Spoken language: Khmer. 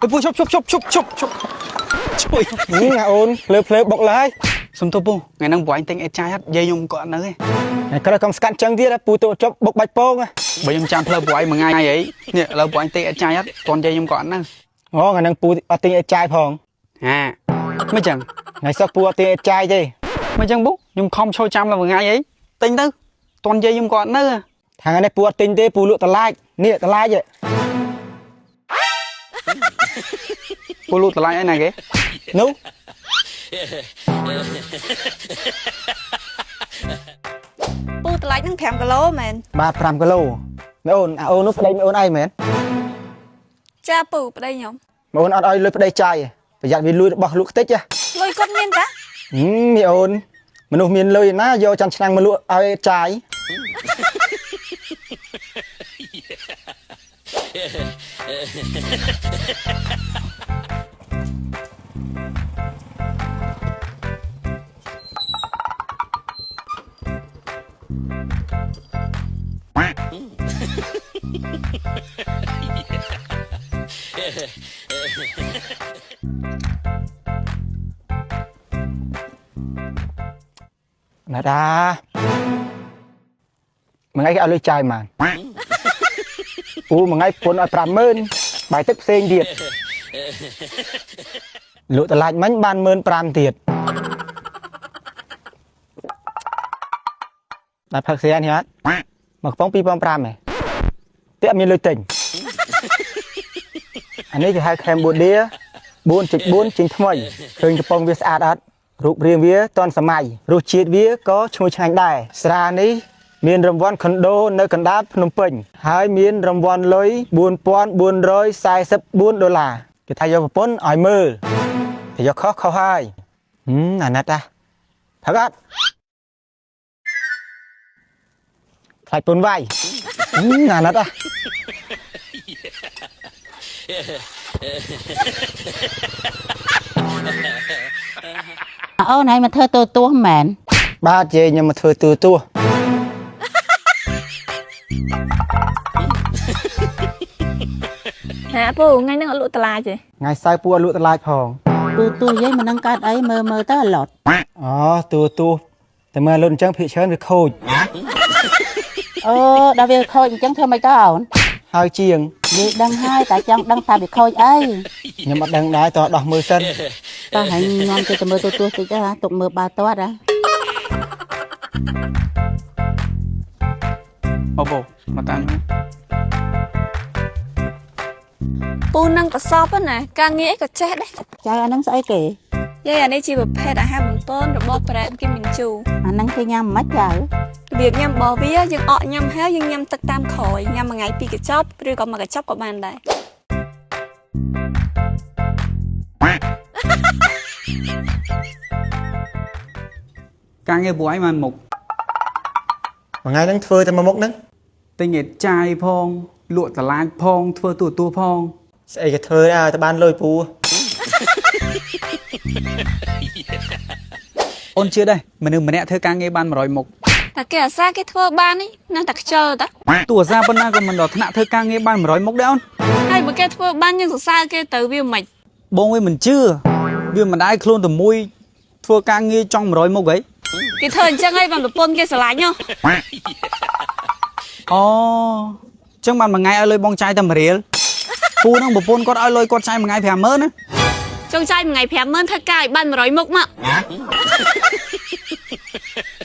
អើយពូឈប់ឈប់ឈប់ឈប់ឈប់ឈប់ជួយ នេះអូនភ្លើភ្លើបុកឡើយ សុំទោសពូថ្ងៃហ្នឹងបងឯងទិញអេតចាយអត់យាយខ្ញុំក៏អត់នៅទេ ថ្ងៃក្រោយកុំស្កាត់ចឹងទៀតពូទៅជប់បុកបាច់ពង បើខ្ញុំចាំផ្លូវបងឯងមួយថ្ងៃអីនេះឥឡូវបងឯងទិញអេតចាយអត់តន់យាយខ្ញុំក៏អត់នៅ អូថ្ងៃហ្នឹងពូអត់ទិញអេតចាយផង ហាមិនចឹង ថ្ងៃសុកពូអត់ទិញអេតចាយទេ មិនចឹងពូខ្ញុំខំឈរចាំដល់មួយថ្ងៃអីទិញទៅតន់យាយខ្ញុំក៏អត់នៅ ថ្ងៃនេះពូអត់ទិញទេពូលក់តម្លាចនេះតម្លាច ពូលក់តម្លៃអីណាគេ នោះ ពូតម្លៃនឹង5គីឡូមែន បាទ5គីឡូម៉ែអូនអាអូននោះប្តីម៉ែអូនឯងមែន ចាពូប្តីខ្ញុំ ម៉ែអូនអត់ឲ្យលុយប្តីចាយប្រយ័ត្នវាលួចរបស់លក់ខ្ទេច លុយគាត់មានតា មីអូនមនុស្សមានលុយណាយកចាន់ឆ្នាំងមកលក់ឲ្យចាយណាដាមួយថ្ងៃគេឲ្យលុយចាយប៉ុន្មានពូមួយថ្ងៃពុនឲ្យ50000បាយទឹកផ្សេងទៀតលក់តម្លាចមិញបាន15000ទៀតបាទផឹកស្រានេះអត់មកកំប៉ុង2500ហ៎តែអត់មានលុយទិញអានេះគេហៅ Cambodia 4.4ចេញថ្មីឃើញកំប៉ុងវាស្អាតអត់រូបរាងវាទាន់សម័យរសជាតិវាក៏ឈ្ងុយឆ្ងាញ់ដែរស្រានេះមានរង្វាន់ខុនដូនៅកណ្ដាលភ្នំពេញហើយមានរង្វាន់លុយ4444ដុល្លារគេថាយកប្រពន្ធឲ្យមើលតែយកខុសខុសហើយហឹមអាណិតណាផឹកអត់ខ្លាចពុនវាយហឹមអាណិតណា អូនឯងមកធ្វើទូទួសមែន បាទយាយខ្ញុំមកធ្វើទូទស្សន៍ ហាពូថ្ងៃហ្នឹងអត់លក់តម្លៃទេ ថ្ងៃសៅរ៍ពូអត់លក់តម្លៃផង ទូទួសយាយមិននឹងកើតអីមើលមើលទៅអាឡត់ អូទូទស្សន៍តែមើលលុនអញ្ចឹងភាគច្រើនវាខូច អូដល់វាខូចអញ្ចឹងធ្វើម៉េចទៅអូន ហើយជាង យាយដឹងហើយតែចង់ដឹងថាវាខូចអី ខ្ញុំអត់ដឹងដែរតោះដោះមើលសិន តោះហើយនាំគេទៅមើលទូទួសតិចទៅហ่าទុកមើលបាល់ទាត់ហ่า អូពូមកតាមខ្ញុំ ពូនឹងកសបណាការងារអីក៏ចេះដែរ ចៅអាហ្នឹងស្អីគេ យាយអានេះជាប្រភេទអាហារបំពន់របស់ប្រែនគីមីនជូ អាហ្នឹងគេញ៉ាំមិនចៅ របៀបញ៉ាំរបស់វាយើងអកញ៉ាំហើយយើងញ៉ាំទឹកតាមក្រោយញ៉ាំមួយថ្ងៃពីរកញ្ចប់ឬក៏មួយកញ្ចប់ក៏បានដែរ ការងារពូឯងបានមុខ មួយថ្ងៃហ្នឹងធ្វើតែមួយមុខហ្នឹង ទិញអេតចាយផងលក់តម្លៃផងធ្វើទូទស្សន៍ផង ស្អីគេធ្វើដែរឲ្យតែបានលុយពូ អូនជឿដែរមនុស្សម្នាក់ធ្វើការងារបាន100មុខ តែគេអាសាគេធ្វើបាននេះនៅតែខ្ជិលតា ទូអាសាប៉ុណ្ណាក៏មិនដល់ថ្នាក់ធ្វើការងារបាន100មុខដែរអូន ហើយបើគេធ្វើបានយើងសរសើរគេទៅវាមិន បងវាមិនជឿវាមិនដែរខ្លួនតែមួយធ្វើការងារចង់100មុខហី គេធ្វើអញ្ចឹងហើយបានប្រពន្ធគេស្រឡាញ់ហ៎ អូចឹងបានមួយថ្ងៃឲ្យលុយបងចាយតែ1រៀលពូនឹងប្រពន្ធគាត់ឲ្យលុយគាត់ចាយមួយថ្ងៃ50000ណា ចង់ចាយមួយថ្ងៃ50000ធ្វើការឲ្យបាន100មុខមក